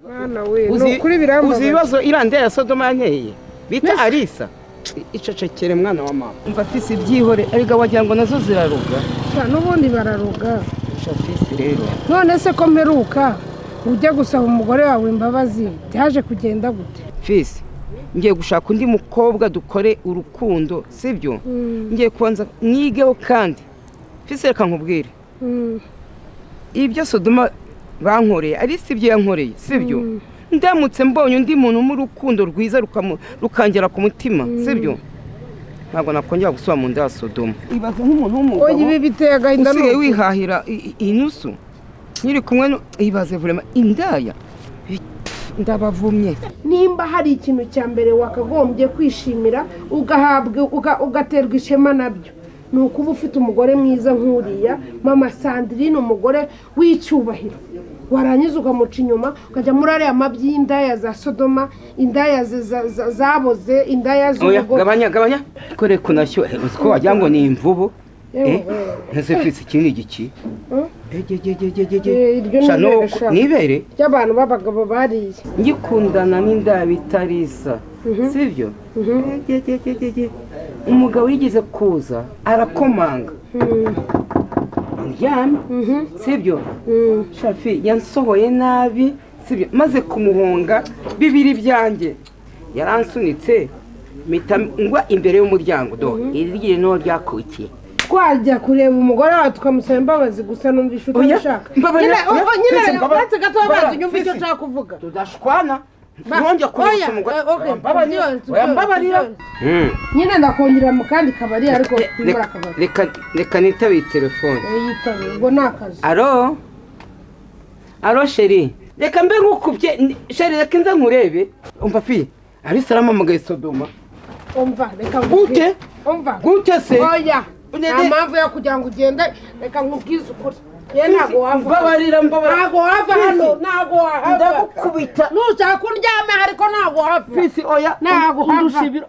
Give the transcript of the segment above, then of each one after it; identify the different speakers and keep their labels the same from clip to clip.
Speaker 1: Mwana we, ni ukuri birambabaje.
Speaker 2: Uzi ibibazo irande ya Sodoma yanteye bita Arisa. Icecekere mwana wa mama. Umva fisi, byihore ariko wagira ngo nazo ziraruga.
Speaker 1: Sha, n'ubundi bararuga.
Speaker 2: Sha fisi rero.
Speaker 1: None se ko mperuka ujya gusaba umugore wawe imbabazi, byaje kugenda gute?
Speaker 2: Fisi, ngiye gushaka undi mukobwa dukore urukundo, sibyo? Ngiye kubanza mwigeho kandi. Fisi, reka nkubwire. Ibyo Sodoma bankoreye ari si ibyo yankoreye, sibyo? Ndamutse mbonye undi muntu mu rukundo rwiza rukangera ku mutima, sibyo? Ntabwo nakongera gusubira mu nda ya Sodoma. Ibaze nk'umuntu w'umugabo
Speaker 1: Oya, ibi biteye agahinda.
Speaker 2: usigaye
Speaker 1: Ni ukuri.
Speaker 2: wihahira inusu nkiri kumwe ibaze vraiment indaya, ndabavumye.
Speaker 1: Nimba hari ikintu cya mbere wakagombye kwishimira, ugahabwa ugaterwa ishema nabyo, ni ukuba ufite umugore mwiza nk'uriya mama Sandrine, umugore w'icyubahiro. Warangiza ukamuca inyuma, ukajya muri ariya mabyi y'indaya za Sodoma, indaya zaboze, indaya
Speaker 2: Oya,
Speaker 1: z'urugo.
Speaker 2: Gabanya, gabanya, kore kunashyuhe, uzi ko wagira ngo ni imvubu.
Speaker 1: Yewe,
Speaker 2: Eh, ntese fisi, iki ni igiki?
Speaker 1: Hmm?
Speaker 2: Egegegegege.
Speaker 1: Eh, iryo ni
Speaker 2: Sha,
Speaker 1: ibere, sha.
Speaker 2: Nibere
Speaker 1: ry'abantu b'abagabo bariye.
Speaker 2: Ngikundana n'indaya bitarisa, sibyo? Egegegegege. Umugabo yigeze kuza arakomanga ndyamye, sibyo? Shafi, yansohoye nabi, sibyo? Maze kumuhonga bibiri byanjye, yaransunitse mpita ngwa imbere y'umuryango. Do iri no ryakukiye.
Speaker 1: Twajya kureba umugore wawe tukamusaba imbabazi, gusa numvisha
Speaker 2: Oya,
Speaker 1: utabishaka.
Speaker 2: mbabarira,
Speaker 1: Nyine,
Speaker 2: oya,
Speaker 1: oh, nyine
Speaker 2: Fisi, mbabarira,
Speaker 1: uretse gato,
Speaker 2: mbabarira,
Speaker 1: abanza unyumve icyo
Speaker 2: Fisi.
Speaker 1: nshaka kuvuga.
Speaker 2: Tudashwana, ntongeye
Speaker 1: Oya,
Speaker 2: kunyibutsa umugore.
Speaker 1: eh, okay,
Speaker 2: Oya, mbabarira,
Speaker 1: tubyore,
Speaker 2: oya, mbabarira.
Speaker 1: tubyore. Nyine ndakongera mu kandi kabari, ariko muri akabari.
Speaker 2: Reka nitabe iyi telefone.
Speaker 1: Eh, yitabe, ubwo ni akazi.
Speaker 2: Allô, allô chérie, reka mbe nkukubye. Chérie, reka nze nkurebe. Umva fi, Arisa arampamagaye Sodoma.
Speaker 1: Umva, reka
Speaker 2: Gute?
Speaker 1: nkubwire. Umva.
Speaker 2: Gute se?
Speaker 1: Oya, nta mpamvu yo kugira ngo ugende. Reka nkubwize ukuri, ye, ntabwo wava.
Speaker 2: Mbabarira, mbabarira.
Speaker 1: Ntabwo wava hano, ntabwo wahava.
Speaker 2: Ndagukubita.
Speaker 1: Nushaka uryame, ariko ntabwo wava.
Speaker 2: Fisi, oya.
Speaker 1: Ntabwo hava.
Speaker 2: Undusha ibiro.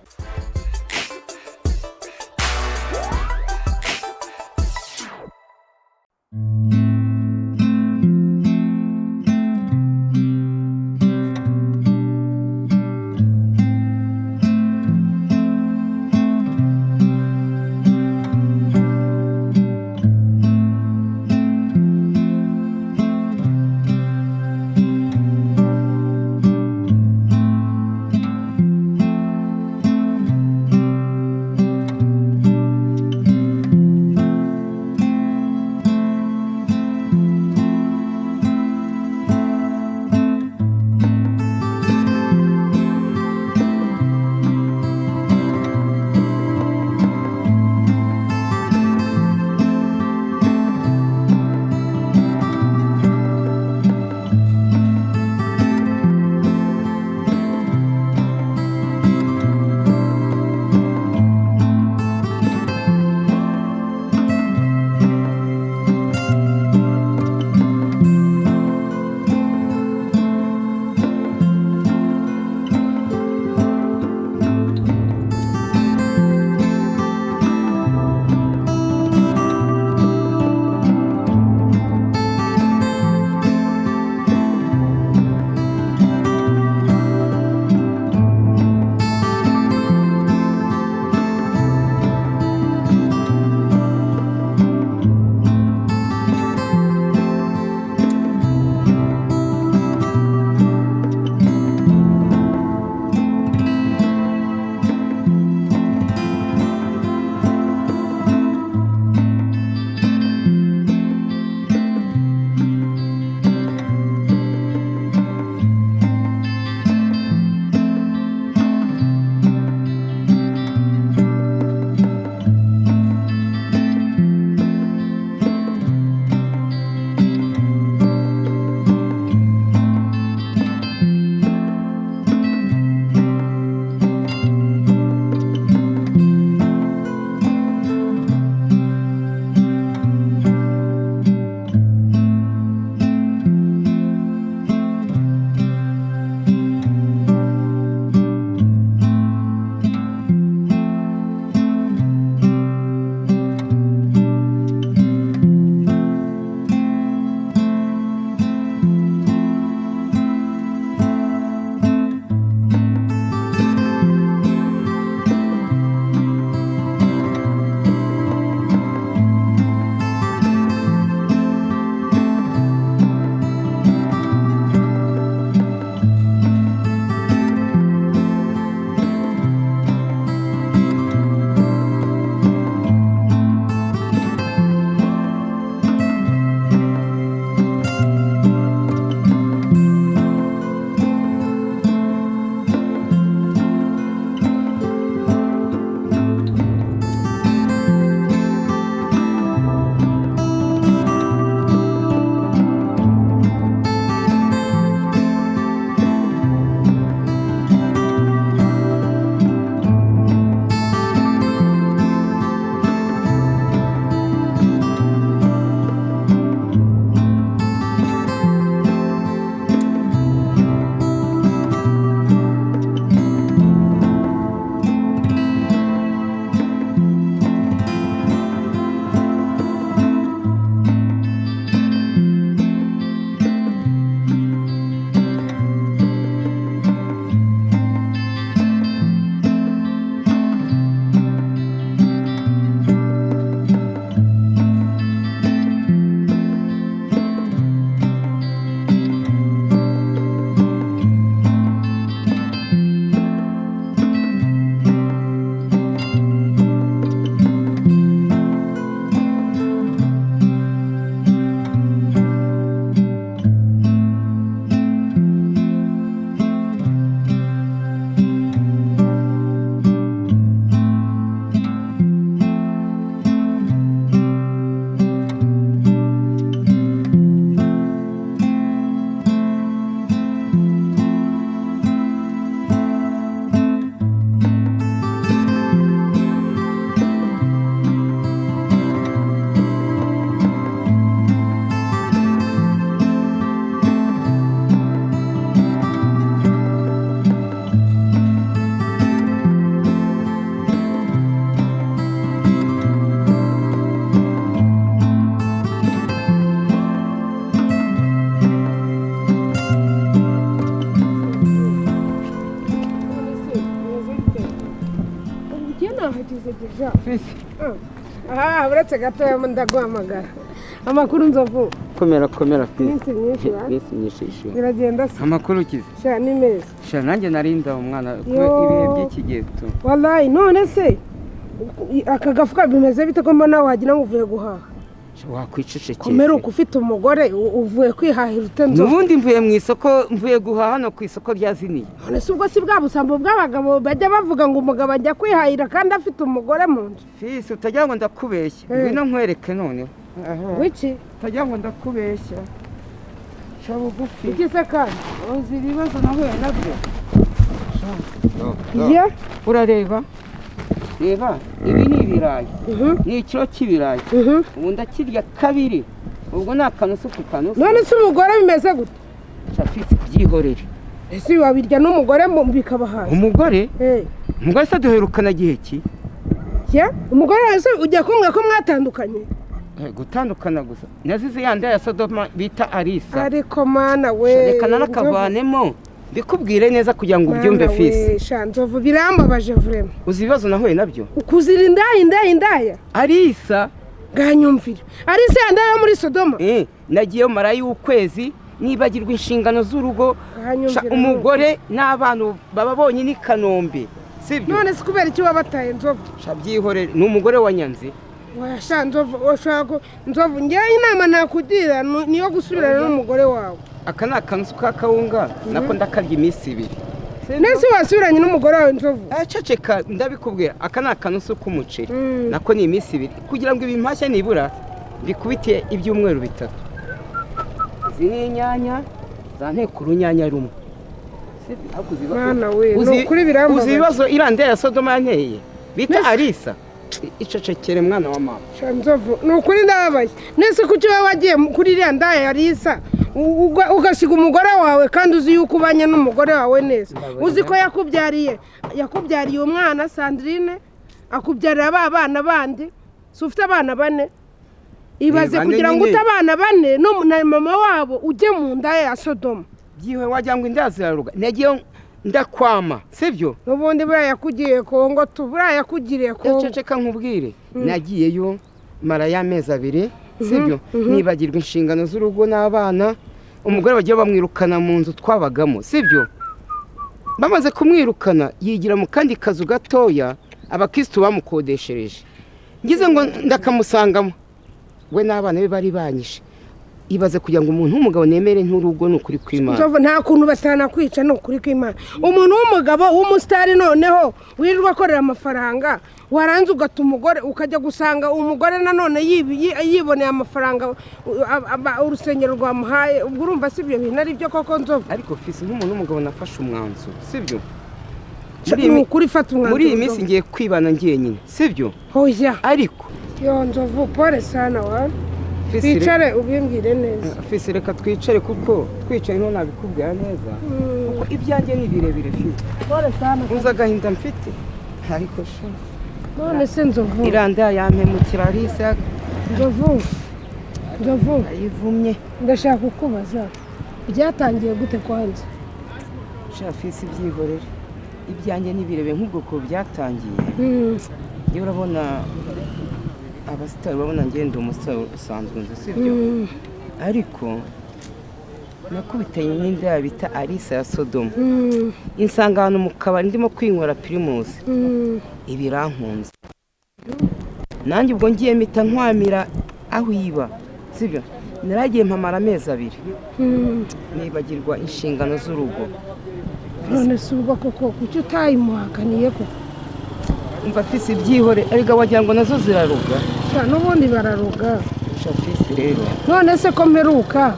Speaker 1: Geja. Aha, uretse gatoya ndaguhamagara. Amakuru Nzovu?
Speaker 2: Komera, komera, Fisi.
Speaker 1: Iminsi myinshi ba.
Speaker 2: Iminsi myinshi ishiwe.
Speaker 1: Biragenda se?
Speaker 2: Amakuru ukize?
Speaker 1: Sha, ni meza.
Speaker 2: Sha, nanjye narinda umwana
Speaker 1: Yo.
Speaker 2: ibihe by'iki gihe tu.
Speaker 1: Wallahi, none se aka gafuka bimeze bite ko mbona wagira ngo uvuye guhaha?
Speaker 2: Sha, wakwicecekeye.
Speaker 1: Komera uko ufite umugore, uvuye kwihahira ute, Nzovu?
Speaker 2: N'ubundi mvuye mu isoko, mvuye guhaha hano ku isoko rya Ziniya.
Speaker 1: None se ubwo si bwa busambo bw'abagabo bajya bavuga ngo umugabo ajya kwihahira kandi afite umugore mu nzu?
Speaker 2: Fisi, utagira ngo ndakubeshya.
Speaker 1: Eh.
Speaker 2: Ngwino nkwereke noneho.
Speaker 1: Wiki?
Speaker 2: Utagira ngo ndakubeshya, ca bugufi.
Speaker 1: Iki se kandi?
Speaker 2: Uzi ibibazo nahuye nabyo?
Speaker 1: Ye.
Speaker 2: Urareba, reba, ibi ni ibirayi. Ni ikiro cy'ibirayi. Ubu ndakirya kabiri, ubwo ni akanusu ku kanusu.
Speaker 1: None se umugore bimeze gute?
Speaker 2: Sha Fisi, byihorere.
Speaker 1: Ese wabirya n'umugore bikabahaza?
Speaker 2: Umugore?
Speaker 1: Eh.
Speaker 2: Umugore se duherukana gihe ki?
Speaker 1: Ye, umugore wawe se ujya kumbwira ko mwatandukanye?
Speaker 2: Gutandukana gusa, nazize ya nda ya Sodoma bita Arisa.
Speaker 1: Ariko Mana we!
Speaker 2: Reka narakavanemo mbikubwire neza kugira ngo ubyumve.
Speaker 1: Mana we,
Speaker 2: Fisi.
Speaker 1: Sha Nzovu, birambabaje vraiment.
Speaker 2: Uzi ibibazo nahuye nabyo?
Speaker 1: Ukuzira indaya, indaya, indaya.
Speaker 2: Arisa.
Speaker 1: Nganyumvira, Arisa ya ndaya yo muri Sodoma?
Speaker 2: Nagiyeyo marayo ukwezi, nibagirwa inshingano z'urugo. Sha,
Speaker 1: Nganyumvira.
Speaker 2: umugore n'abana baba bonyine i Kanombe, sibyo?
Speaker 1: None se kubera iki wabataye, Nzovu?
Speaker 2: Sha, byihorere, ni umugore wa Nyanzi.
Speaker 1: Washa Nzovu, washaka Nzovu, ngewe inama nakugira niyo gusubirana n'umugore wawe.
Speaker 2: Aka ni akanusu ka kawunga, nako ndakarya iminsi 2.
Speaker 1: Nese wasubiranye n'umugore wawe, Nzovu?
Speaker 2: Ceceka ndabikubwira. Aka ni akanusu k'umuceri. Nako ni iminsi 2 kugira ngo ibimpashya nibura bikubite ibyumweru 3. Izi ni inyanya za nteko, urunyanya rumwe. Ariko
Speaker 1: Mwana we, ni ukuri birambabaje.
Speaker 2: Uzi ibibazo iriya ya Sodoma yanteye bita Arisa? Icecekere mwana wa mama.
Speaker 1: Sha Nzovu, ni ukuri ndababaye. Nese kuki wowe wagiye kuri iriya ndaya ya Lisa, ugasiga umugore wawe kandi uzi yuko ubanye n'umugore wawe neza?
Speaker 2: Ndabaye.
Speaker 1: Uzi ko yakubyariye umwana Sandrine, akubyarira ba bana bandi, si ufite abana bane? Ibaze.
Speaker 2: Bane
Speaker 1: Kugira ngo
Speaker 2: nyine.
Speaker 1: ute abana bane no na mama wabo ujye mu ndaya ya Sodoma.
Speaker 2: Byiwe, wagira ngo inda ziraruga, nagiye ndakwama, sibyo?
Speaker 1: N'ubundi buriya yakugiriye Kongo tu, buriya yakugiriye Kongo.
Speaker 2: Ceceka nkubwire. Nagiyeyo mara y'amezi 2, sibyo? Nibagirwa inshingano z'urugo n'abana. Umugore bagiye bamwirukana mu nzu twabagamo, sibyo? Bamaze kumwirukana yigira mu kandi kazu gatoya abakirisitu bamukodeshereje. Ngize ngo ndakamusangamo, we n'abana be bari banyishe. Ibaze, kugira ngo umuntu w'umugabo nemere nk'urugo, ni ukuri kw'Imana.
Speaker 1: Nzovu, nta kuntu batanakwica, ni ukuri kw'Imana. Umuntu w'umugabo w'umusitari noneho wirirwa akorera amafaranga, waranze ugata umugore, ukajya gusanga umugore nanone yiboneye amafaranga urusengero rwamuhaye, ubwo urumva si ibyo bintu ari byo koko, Nzovu?
Speaker 2: Ariko Fisi, nk'umuntu w'umugabo nafashe umwanzuro, sibyo?
Speaker 1: Ni ukuri, fata umwanzuro.
Speaker 2: Muri iyi minsi
Speaker 1: Nzovu.
Speaker 2: ngiye kwibana njyenyine, sibyo?
Speaker 1: Hoya.
Speaker 2: Ariko
Speaker 1: Yo Nzovu, pole sana wa.
Speaker 2: Fisi,
Speaker 1: Twicare ubimbwire neza.
Speaker 2: Fisi, reka twicare, kuko twicaye niho nabikubwira neza, kuko ibyanjye ni birebire, Fisi.
Speaker 1: Pole sana.
Speaker 2: Uzi agahinda mfite? Ariko sha,
Speaker 1: None se Nzovu?
Speaker 2: Iranda yampemukira Arisa.
Speaker 1: Nzovu, Nzovu.
Speaker 2: Ayivumye.
Speaker 1: Ndashaka kukubaza, byatangiye gute kwanza?
Speaker 2: Sha Fisi, byihorere, ibyanjye ni birebire nk'ubwoko byatangiye. Njyewe urabona abasitari, urabona ngenda umusitari usanzwe nzi, sibyo? Ariko nakubitanye n'inda bita Arisa ya Sodoma. Insanga ahantu mu kabari ndimo kwinywera Primus. Ibirankunze nanjye, ubwo ngiye mpita nkwamira aho iba, sibyo? Naragiye mpamara amezi 2. Nibagirwa inshingano z'urugo.
Speaker 1: None si ubwo koko kuki utayimuhakaniye koko?
Speaker 2: Umva Fisi, ibyihore, erega wagira ngo nazo ziraruga.
Speaker 1: Sha, n'ubundi bararuga.
Speaker 2: Sha Fisi rero.
Speaker 1: None se ko mperuka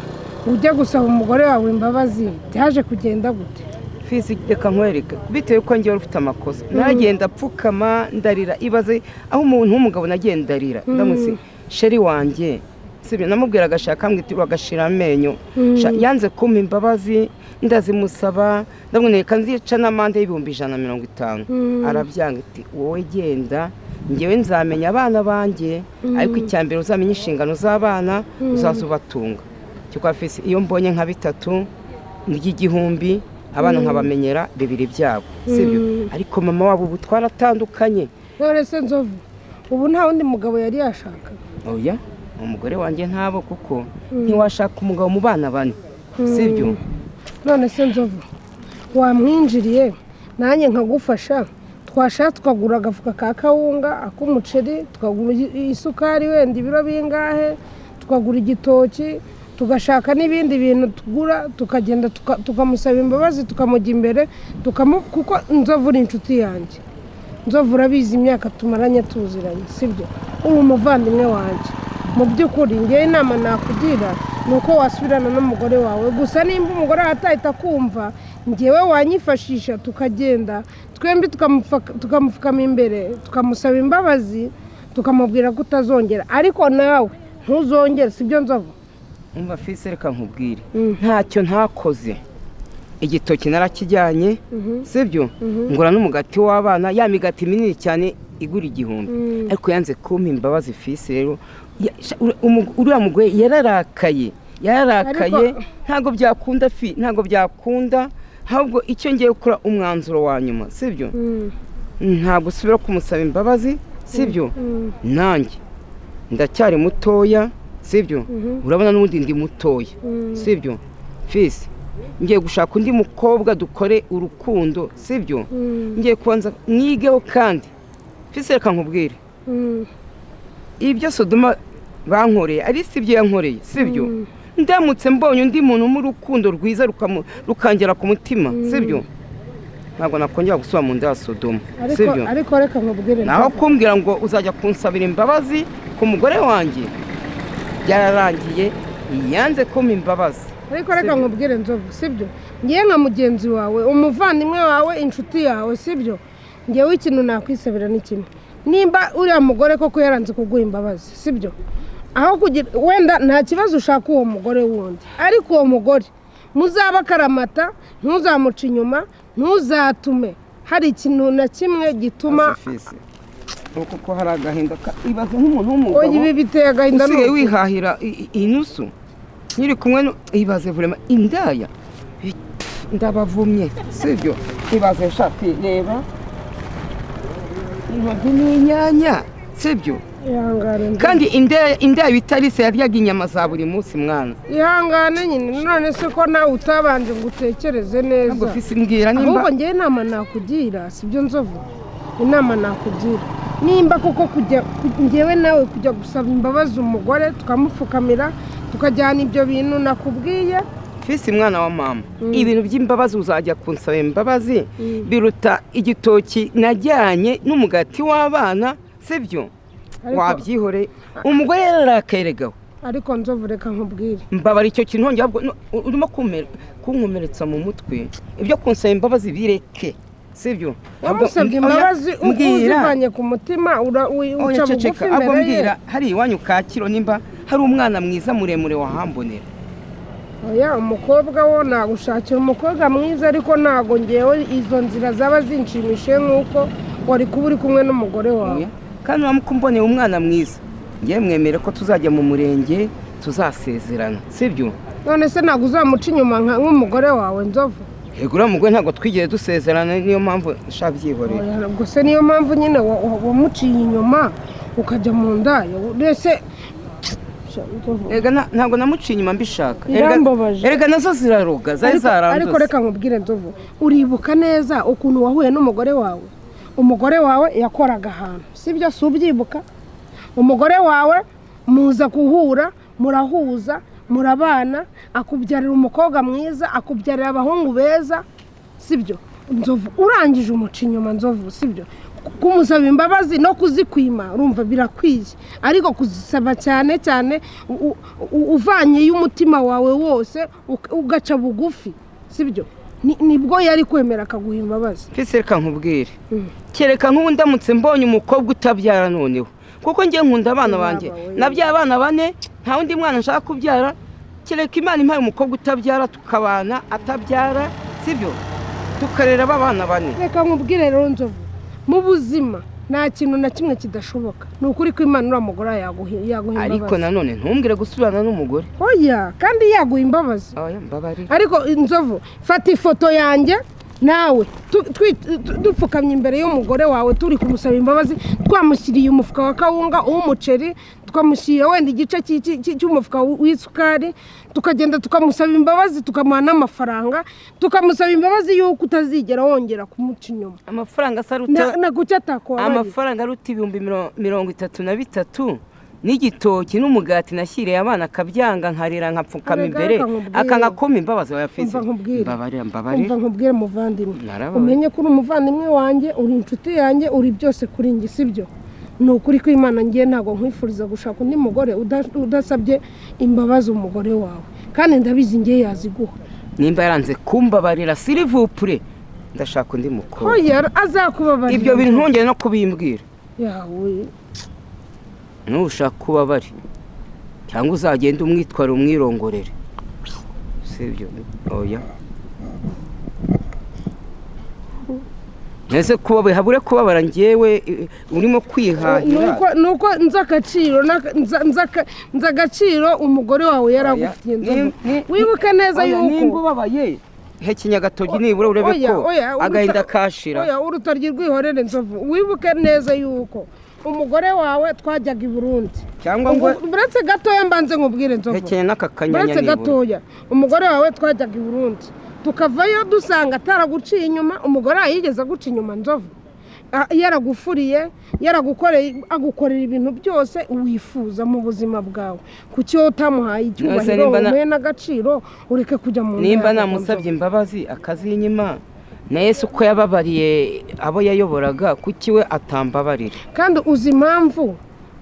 Speaker 1: ujya gusaba umugore wawe imbabazi, byaje kugenda gute?
Speaker 2: Fisi, reka nkwereke, bitewe ko ngewe ufite amakosa, nagenda apfukama ndarira. Ibaze aho umuntu w'umugabo nagiye ndarira, ndamutse chéri wanjye, sibyo? Namubwira agashaka ambwira agashira amenyo. Sha, yanze kumpa imbabazi, ndazimusaba, ndamubwira reka nzica n'amande y'150,000. Arabyanga, ati wowe genda, ngewe nzamenya abana banjye, ariko icya mbere uzamenya inshingano z'abana, uzaza ubatunga. Cyo Fisi, iyo mbonye nka bitatu ndya 1000, abana nkabamenyera bibiri byabo, sibyo? Ariko mama wabo ubu twaratandukanye.
Speaker 1: None se Nzovu, ubu nta wundi mugabo yari yashaka?
Speaker 2: Oya, umugore wanjye ntabo, kuko ntiwashaka umugabo mu bana bane, sibyo?
Speaker 1: None se Nzovu, wamwinjiriye nanjye nkagufasha, twashaka tukagura agafuka ka kawunga, ak'umuceri, tukagura isukari wenda ibiro bingahe, tukagura igitoki, tugashaka n'ibindi bintu tugura, tukagenda tukamusaba imbabazi, tukamujya imbere, kuko Nzovu uri inshuti yanjye. Nzovu, urabizi imyaka tumaranye tuziranye, sibyo? Uri umuvandimwe wanjye. Mu by'ukuri ngewe inama nakugira ni uko wasubirana n'umugore wawe. Gusa nimba umugore wawe atahita kumva, ngewe wanyifashisha tukagenda twembi, tukamupfukama imbere, tukamusaba imbabazi, tukamubwira ko utazongera, ariko nawe ntuzongere, sibyo Nzovu?
Speaker 2: Umva fisi, reka nkubwire, ntacyo ntakoze. Igitoki narakijyanye, sibyo? Ngura n'umugati w'abana, ya migati minini cyane igura 1000, ariko yanze kumpa imbabazi. Fisi, rero uriya mugore yararakaye, yararakaye. Ntabwo byakunda fi, ntabwo byakunda. Ahubwo icyo ngiye gukora, umwanzuro wa nyuma, sibyo? Ntabwo usubira kumusaba imbabazi, sibyo? Nanjye ndacyari mutoya, sibyo? Urabona n'ubundi ndi mutoya, sibyo? Fisi, ngiye gushaka undi mukobwa dukore urukundo, sibyo? Ngiye kubanza mwigeho. Kandi fisi, reka nkubwire, ibyo Sodoma bankoreye ari si ibyo yankoreye, sibyo? Ndamutse mbonye undi muntu mu rukundo rwiza rukangera ku mutima, sibyo, ntabwo nakongera gusubira mu nda ya Sodoma, sibyo?
Speaker 1: Ariko reka nkubwire,
Speaker 2: Naho
Speaker 1: Nzovu.
Speaker 2: kumbwira ngo uzajya kunsabira imbabazi ku mugore wanjye, byararangiye, yanze kumpa imbabazi.
Speaker 1: Ariko reka
Speaker 2: Sibyo.
Speaker 1: nkubwire Nzovu, sibyo? Ngewe nka mugenzi wawe, umuvandimwe wawe, inshuti yawe, sibyo? Ngewe ikintu nakwisabira ni kimwe: nimba uriya mugore koko yaranze kuguha imbabazi, sibyo, aho kugira wenda nta kibazo ushaka uwo mugore wundi, ariko uwo mugore muzaba akaramata, ntuzamuce inyuma, ntuzatume hari ikintu na kimwe gituma
Speaker 2: Fisi, kuko hari agahinda ibaze nk'umuntu w'umugabo
Speaker 1: Oya, ibi biteye agahinda
Speaker 2: usigaye
Speaker 1: ni ukuri.
Speaker 2: wihahira inusu nkiri kumwe ibaze vraiment indaya, ndabavumye, sibyo? Ibaze shafi, reba intoryi n'inyanya, sibyo?
Speaker 1: Ihangane Nzovu.
Speaker 2: Kandi indaya bita Alice yaryaga inyama za buri munsi, mwana.
Speaker 1: Ihangane nyine. None se ko nawe utabanje ngo utekereze neza?
Speaker 2: Ntabwo fisi, mbwira nimba
Speaker 1: Ahubwo ngewe inama nakugira, sibyo Nzovu, inama nakugira, nimba koko kujya ngewe nawe kujya gusaba imbabazi umugore, tukamupfukamira, tukajyana ibyo bintu nakubwiye.
Speaker 2: Fisi, mwana wa mama, ibintu by'imbabazi uzajya kunsaba imbabazi biruta igitoki najyanye n'umugati w'abana, sibyo? Wabyihoreye, umugore yararakaye regawe.
Speaker 1: Ariko Nzovu, reka nkubwire.
Speaker 2: Mbabara icyo kintu hongera, ahubwo urimo kunkomeretsa mu mutwe. Ibyo kunsaba imbabazi bireke, sibyo?
Speaker 1: Wamusabye
Speaker 2: Ahubwo
Speaker 1: imbabazi
Speaker 2: oya, mbwira.
Speaker 1: uzivanye ku mutima,
Speaker 2: Oya,
Speaker 1: uca bugufi
Speaker 2: ceceka. Ahubwo
Speaker 1: imbere ye.
Speaker 2: mbwira, hari iwanyu Kacyiru nimba hari umwana mwiza muremure wahambonera.
Speaker 1: Oya, umukobwa wo nagushakira umukobwa mwiza, ariko ntago ngewe izo nzira zaba zinshimishije nk'uko wari kuba uri kumwe n'umugore wawe.
Speaker 2: Oya. Kandi uramuka umboneye umwana mwiza, ngewe mwemere ko tuzajya mu murenge, tuzasezerana, sibyo?
Speaker 1: None se ntabwo uzamuca inyuma nk'umugore wawe, Nzovu?
Speaker 2: Yego, uriya mugore ntabwo twigeze dusezerana, niyo mpamvu nshaka byihorera.
Speaker 1: Oya, ubwo se niyo mpamvu nyine wamuciye inyuma ukajya mu ndaya mbese?
Speaker 2: Erega ntabwo namuciye inyuma mbishaka.
Speaker 1: Birambabaje.
Speaker 2: Erega nazo ziraroga, zari zaranduze.
Speaker 1: Ariko reka nkubwire Nzovu, uribuka neza ukuntu wahuye n'umugore wawe? Umugore wawe yakoraga ahantu, sibyo? Si ubyibuka? Umugore wawe muza guhura, murahuza, murabana, akubyarira umukobwa mwiza, akubyarira abahungu beza, sibyo Nzovu? Urangije umuca inyuma, Nzovu, sibyo? Kumusaba imbabazi no kuzikwima urumva birakwiye, ariko kuzisaba cyane cyane uvanyeyo umutima wawe wose, ugaca bugufi, sibyo? Nibwo yari kwemera akaguha imbabazi.
Speaker 2: Fisi, reka nkubwire, kereka nk'ubu ndamutse mbonye umukobwa utabyara noneho, kuko njye nkunda abana banjye.
Speaker 1: Baba we.
Speaker 2: Nabyaye abana bane, nta wundi mwana nshaka kubyara, kereka Imana impaye umukobwa utabyara, tukabana atabyara, sibyo, tukarera ba bana bane.
Speaker 1: Reka nkubwire rero Nzovu, mu buzima nta kintu na kimwe kidashoboka. Ni ukuri ko Imana, uriya mugore yaguha
Speaker 2: Ariko
Speaker 1: imbabazi.
Speaker 2: nanone ntumbwire gusubirana n'umugore.
Speaker 1: Oya, kandi yaguha imbabazi.
Speaker 2: Oya, mbabarira.
Speaker 1: Ariko Nzovu, fata ifoto yanjye. Nawe dupfukamye imbere y'umugore wawe turi kumusaba imbabazi, twamushyiriye umufuka wa kawunga, uw'umuceri, twamushyiriye wenda igice cy'umufuka w'isukari, tukagenda tukamusaba imbabazi, tukamuha n'amafaranga, tukamusaba imbabazi y'uko utazigera wongera kumuca inyuma.
Speaker 2: Amafaranga asa aruta
Speaker 1: na kuki atakubabarira?
Speaker 2: Amafaranga aruta 33,000 n'igitoki n'umugati nashyiriye abana akabyanga, nkarira nkapfukama imbere akanga kumpa imbabazi. Wayafise, mbabarira, mbabarira.
Speaker 1: Umva nkubwire muvandimwe, umenye ko uri umuvandimwe wanjye, uri inshuti yanjye, uri byose kuri njye, sibyo? Ni ukuri ko Imana ngiye ntabwo nkwifuriza gushaka undi mugore udasabye imbabazi umugore wawe, kandi ndabizi ngiye yaziguha.
Speaker 2: Nimba yaranze kumbabarira sirivupure, ndashaka undi mukobwa.
Speaker 1: Azakubabarira.
Speaker 2: Ibyo bintu ntongere no kubimbwira.
Speaker 1: Yawe
Speaker 2: nushaka kubabari cyangwa uzagenda umwitwara umwirongorere, sibyo? Oya, nese kubabaye habure kubabara ngewe urimo kwihahira.
Speaker 1: Nuko nzi agaciro nzi agaciro umugore wawe yaragufitiye. Wibuke neza yuko
Speaker 2: nimba ubabaye hekenya agatoki nibura urebe ko agahinda kashira.
Speaker 1: Oya, urutoryi rwihorere nzovu. Wibuke neza yuko umugore wawe twajyaga i Burundi,
Speaker 2: cyangwa ngo
Speaker 1: uretse gatoya mbanze nkubwire nzovu,
Speaker 2: hekenya n'akakanyanya,
Speaker 1: uretse gatoya, umugore wawe twajyaga i Burundi tukavayo dusanga ataraguciye inyuma. Umugore yigeze aguca inyuma nzovu? Yaragufuriye, yaragukoreye, agukorera ibintu byose wifuza mu buzima bwawe. Kuki wowe utamuhaye icyubahiro umuhe n'agaciro, ureke kujya mu
Speaker 2: nda? Nimba namusabye imbabazi akazinyima, na Yesu uko yababariye abo yayoboraga, kuki we atambabarira?
Speaker 1: Kandi uzi impamvu,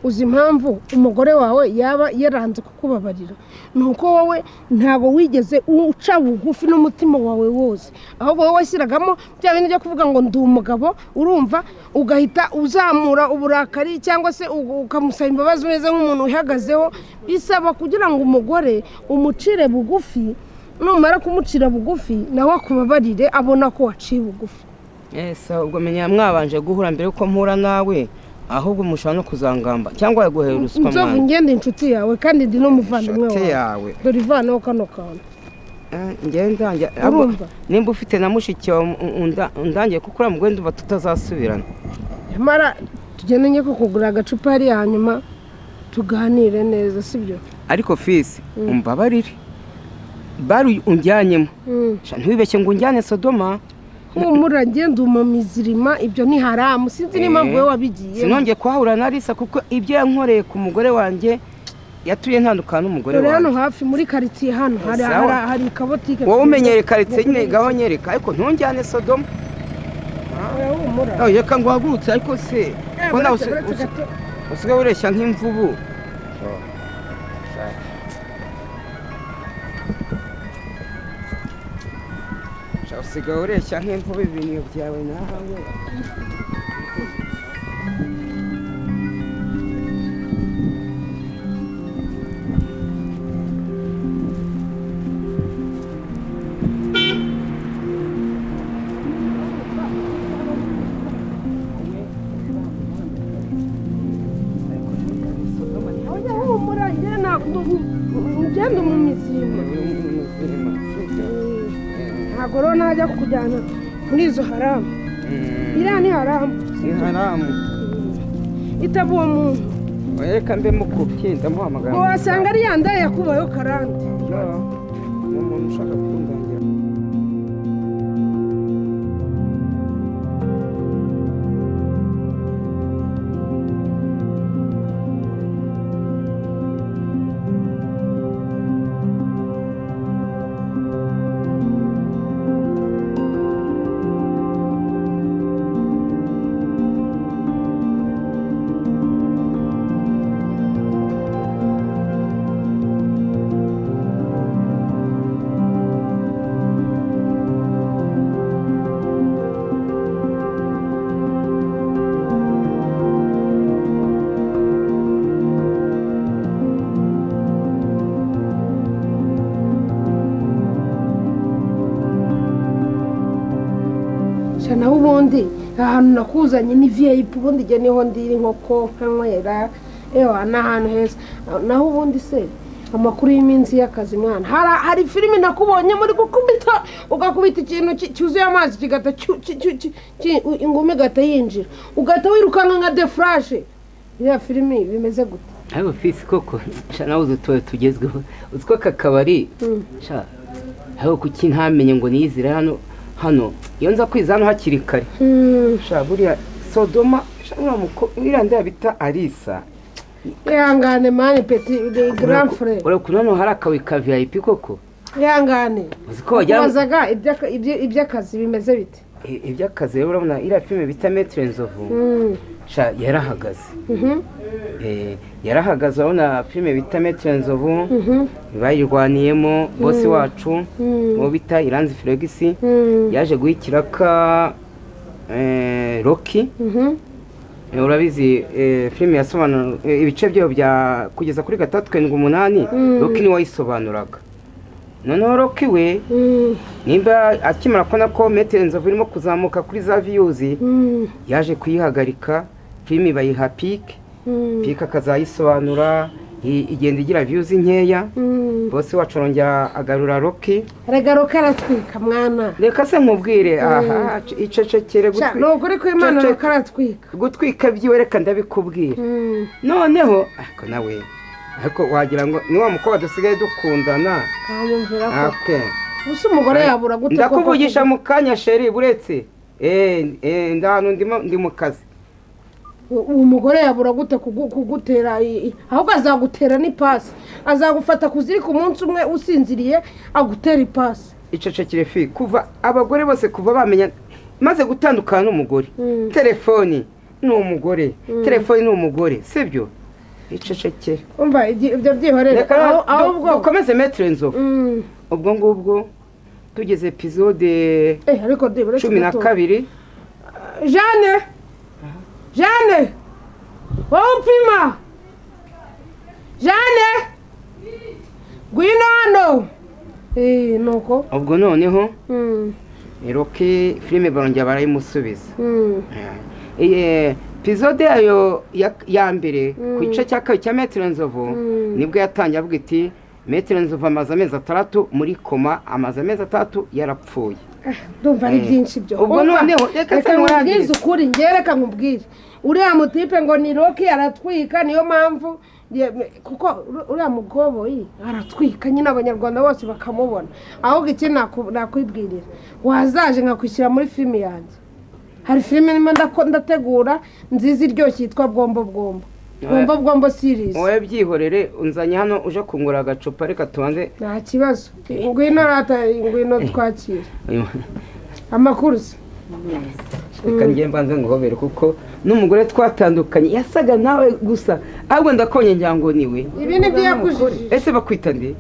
Speaker 1: uzi impamvu umugore wawe yaba yaranze kukubabarira? Ni uko wowe ntabwo wigeze uca bugufi n'umutima wawe wose, ahubwo wowe washyiragamo bya bintu byo kuvuga ngo ndi umugabo, urumva, ugahita uzamura uburakari cyangwa se ukamusaba imbabazi umeze nk'umuntu uhagazeho. Bisaba kugira ngo umugore umucire bugufi, numara kumucira bugufi nawe akubabarire, abona ko waciye bugufi.
Speaker 2: Ese ubwo menya mwabanje guhura mbere yuko mpura nawe, ahubwo mushobora no kuzangamba cyangwa yaguhera ruswa.
Speaker 1: Nzovu, ngende inshuti yawe kandi ndi n'umuvandimwe wawe, dore ivaneho kano kantu.
Speaker 2: Ngenda nimba ufite na mushiki wawe undangiye, kuko uriya mugore ndumva tutazasubirana.
Speaker 1: Nyamara tugende njye kukugura agacupa hariya, hanyuma tuganire neza, sibyo?
Speaker 2: Ariko fisi umbabarire, bari unjyanyemo ntiwibeshye ngo unjyane Sodoma.
Speaker 1: Humura, ngende umumizirima, ibyo ni haramu, sinzi n'impamvu wowe wabigiye.
Speaker 2: Sinongeye kuhahura na Lisa kuko ibyo yankoreye ku mugore wanjye yatuye ntandukana n'umugore wanjye.
Speaker 1: Hano hafi muri karitsiye hano hari kabotike.
Speaker 2: Wowe umenyere karitsiye nyine, gaho nyereka, ariko ntunjyane Sodoma. Reka ngo uhagurutse, ariko se ko nawe usigaye ureshya nk'imvubu. Usigaye ureshya nk'imvubu, ibintu byawe nawe.
Speaker 1: Ngende mu mizima, ntabwo rero najya kukujyana muri izo haramu. Iriya ni haramu,
Speaker 2: ni haramu
Speaker 1: itaba uwo muntu.
Speaker 2: Reka mbe mukubye ndamuhamagara,
Speaker 1: wasanga ari ya ndaya yakubayeho karande.
Speaker 2: Ni umuntu ushaka kundangira.
Speaker 1: Naho ubundi ahantu nakuzanye ni VIP, ubundi igihe niho ndira inkoko nkanywera, ewa ni ahantu heza. Naho ubundi se Amakuru y'iminsi y'akazi mwana, hari filimi nakubonye muri gukubita, ugakubita ikintu cyuzuye amazi kigata ingumi igahita yinjira, ugahita wirukanka nka The Flash. Iriya filimi bimeze gute?
Speaker 2: Ariko fisi koko sha, nawe uzi utubari tugezweho, uzi ko aka kabari sha, ariko kuki ntamenye ngo niyizire hano? Iyo nza kwiza hano hakiri kare. Sha, buriya Sodoma sha, uriya ndaya bita Arisa.
Speaker 1: Ihangane man, petit grand frère.
Speaker 2: Urabona ukuntu hano hari akabuye ka VIP koko?
Speaker 1: Ihangane.
Speaker 2: Uzi ko wagira ngo
Speaker 1: Kubazaga iby'akazi bimeze bite?
Speaker 2: Iby'akazi rero, urabona iriya filime bita Maître Nzovu sha yarahagaze. Yarahagaze. Urabona filime bita Maître Nzovu bayirwaniyemo boss wacu, uwo bita Iranzi Felix, yaje guha ikiraka Rocky. Urabizi, filime yasobanura ibice byayo bya kugeza kuri 6, 7, 8. Rocky niwe wayisobanuraga. Noneho Rocky we nimba akimara kubona ko Maître Nzovu irimo kuzamuka kuri za views, yaje kuyihagarika filime, bayiha Pike. Pike akazayisobanura, igenda igira views nkeya. Boss wacu arongera agarura Rocky.
Speaker 1: Rega Rocky aratwika mwana.
Speaker 2: Reka se nkubwire, aha icecekere.
Speaker 1: Sha, ni ukuri kw'Imana.
Speaker 2: Ceceka.
Speaker 1: Rocky aratwika.
Speaker 2: Gutwika byiwe reka ndabikubwira. Noneho ariko nawe, ariko wagira ngo ni wa mukobwa dusigaye dukundana.
Speaker 1: Kanyumvira ko
Speaker 2: Okay.
Speaker 1: gusa umugore yabura gute koko?
Speaker 2: Ndakuvugisha mu kanya chérie, buretse ndahano ndimo, ndi mu kazi.
Speaker 1: Uwo mugore yabura gute kugutera ahubwo azagutera n'ipasi, azagufata kuzirika umunsi umwe usinziriye agutera ipasi.
Speaker 2: Icecekere fi. Kuva abagore bose, kuva bamenya maze gutandukana n'umugore, telefoni ni umugore, telefoni ni umugore, sibyo? Icecekere.
Speaker 1: Umva, ibyo byihorere.
Speaker 2: Reka
Speaker 1: Ahubwo
Speaker 2: dukomeze Maître Nzovu. Ubwo ngubwo tugeze episode
Speaker 1: Ariko uretse
Speaker 2: cumi na
Speaker 1: gato.
Speaker 2: kabiri.
Speaker 1: Jeanne, Jeanne, wowe upima, Jeanne, ngwino hano. Nuko.
Speaker 2: Ubwo noneho Rocky filime barongera barayimusubiza. Episode yayo ya mbere ku gice cya kabiri cya Maître Nzovu, nibwo yatangiye avuga iti: "Maître Nzovu amaze amezi 6 muri koma, amaze amezi 6 yarapfuye."
Speaker 1: Ndumva ari byinshi byo.
Speaker 2: Ubwo
Speaker 1: Umva,
Speaker 2: noneho, reka se
Speaker 1: reka nkubwize
Speaker 2: nkurangirize.
Speaker 1: ukuri njye, reka nkubwire, uriya mutipe ngo ni Rocky aratwika, niyo mpamvu kuko uriya mugoboyi aratwika nyine, Abanyarwanda bose bakamubona. Ahubwo iki nakwibwirira, wazaje nkakwishyira muri filimi yanjye. Hari filime ndimo ndategura nziza iryoshye yitwa Bwombo Bwombo Bwombo Bwombo series.
Speaker 2: Wowe byihorere, unzanye hano uje kungura agacupa, reka tubanze.
Speaker 1: Nta kibazo, ngwino rata, ngwino twakire. Amakuru se?
Speaker 2: Reka njye mbanze nguhobere, kuko n'umugore twatandukanye yasaga nawe gusa, ahubwo ndakubonye ngira ngo niwe.
Speaker 1: Ibi ni byo yakujijije.
Speaker 2: Ese bakwita nde?